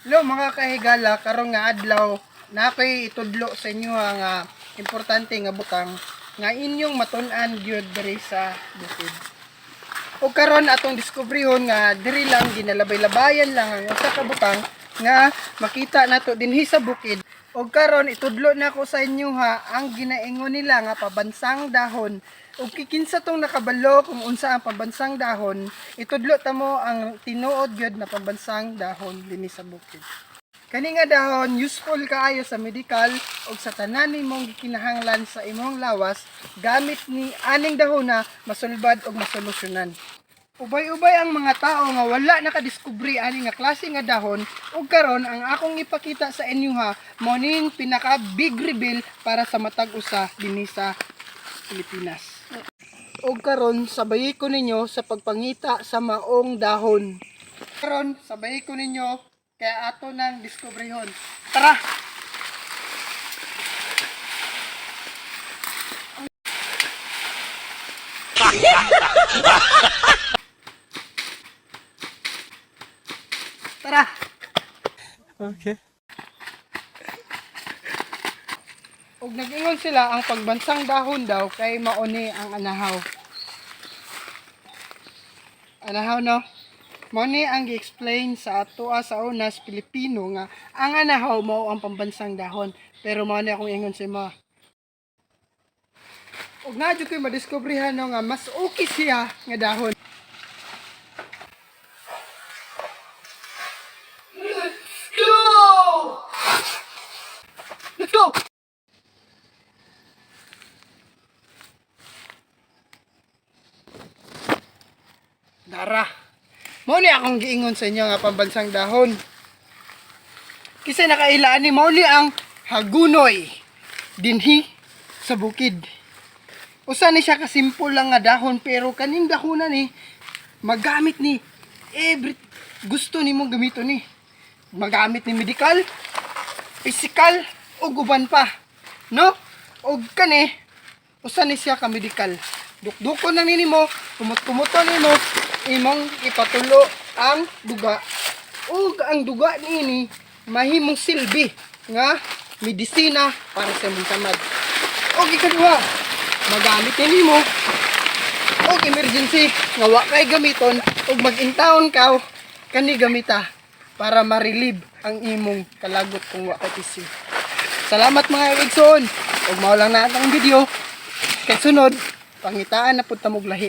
Hello mga kahigala, karon nga adlaw na ako'y itudlo sa inyo nga importante nga butang nga inyong matun-an gyud diri sa bukid. O karon atong diskubrihon nga diri lang ginalabay-labayan lang ang usa ka butang nga makita nato dinhi sa bukid. O karon itudlo nako sa inyo ha ang ginaingon nila nga pabansang dahon. Ug kikinsa tong nakabalo kung unsa ang pambansang dahon, itudlo ta mo ang tinuod gyud na pambansang dahon dinhi sa bukid. Kani nga dahon useful kaayo sa medical ug sa tanan nimong gikinahanglan sa imong lawas gamit ni aning dahon na masulbad ug masolusyonan. Ubay-ubay ang mga tao nga wala nakadiskubre ani nga klase nga dahon ug karon ang akong ipakita sa inyo ha mo ning pinaka big reveal para sa matag usa dinhi sa Pilipinas. Ug karon sabayi ko ninyo sa pagpangita sa maong dahon. Karon sabayi ko ninyo kaya ato nang diskubrehon. Tara! Tara! Okay. Ug nag-ingon sila ang pagbansang dahon daw kay mauni ang anahaw. Anahaw, no? Mao ni ang gi-explain sa atoa sa unas Pilipino nga ang anahaw mao ang pambansang dahon, pero mao ni akong ingon sa imo. Ug naa jud ko'y madiskobrehan, no, nga mas okay siya nga dahon. Let's go! Let's go! Dara. Mao ni akong giingon sa inyo nga pambansang dahon. Kasi nakailaan ni mao ni ang hagunoy dinhi sa bukid. Usa ni siya ka simple lang nga dahon, pero kaning dahonan ni magamit ni every gusto nimo gamiton ni. Magamit ni medical, physical ug uban pa. No? Og kani usa ni siya ka medical. Dukdukon lang nimo, kumot-kumuton nimo, imong ipatulo ang duga. Ug ang duga niini mahimong silbi nga medisina para sa imong tamad. Og ikaduha, magamit ni nimo og emergency nga wa kay gamiton ug mag-intawon ka kani gamita para ma-relieve ang imong kalagot kung wa kay tissue. Salamat mga igsoon. Ug mao lang na ang video. Kay sunod, pangitaan na pud ta mog lahi.